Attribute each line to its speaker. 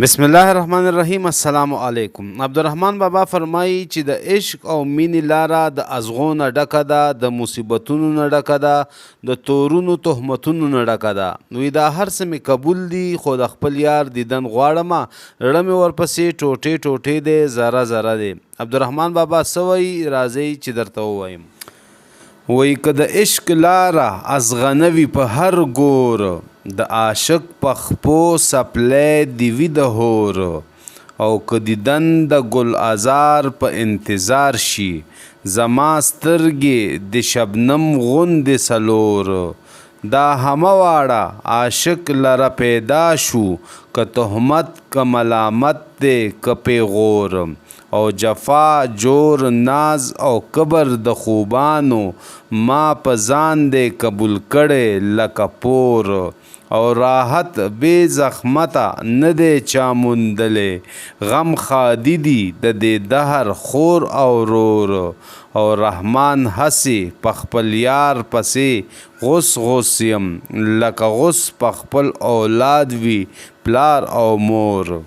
Speaker 1: بسم الله الرحمن الرحیم السلام علیکم. عبدالرحمن بابا فرمایي چې د عشق او مینې لاره د ازغو نه ډکه ده، د مصیبتونو نه ډکه ده، د تورونو تهمتونو نه ډکه ده. وی دا هر څه مې قبول دي، خو د خپل یار دیدن غواړم، زړه مې ورپسې ټوټې ټوټې دی، ذره ذره دی. عبدالرحمن بابا څه وایي؟ راځئ چې درته ووایم. وایي که د عشق لاره ازغنه وي په هر ګور، د عاشق په خپو څپلی دې وي د حور، او که دیدن د ګل عذار په انتظار شي، زما سترګې د شبنم غوندې څلور. دا همه واړه عاشق لره پیدا شو، که تهمت که ملامت دی که پیغور، او جفا جور ناز او کبر د خوبانو، ما په ځان دی قبول کړی لکه پور، او راحت بې زحمته نه دی چا موندلی، غم ښادي دي د دې دهر خور او ورور، او رحمان هسې په خپل یار پسې غوڅ غوڅ یم، لکه غوڅ په خپل اولاد وي پلار او مور.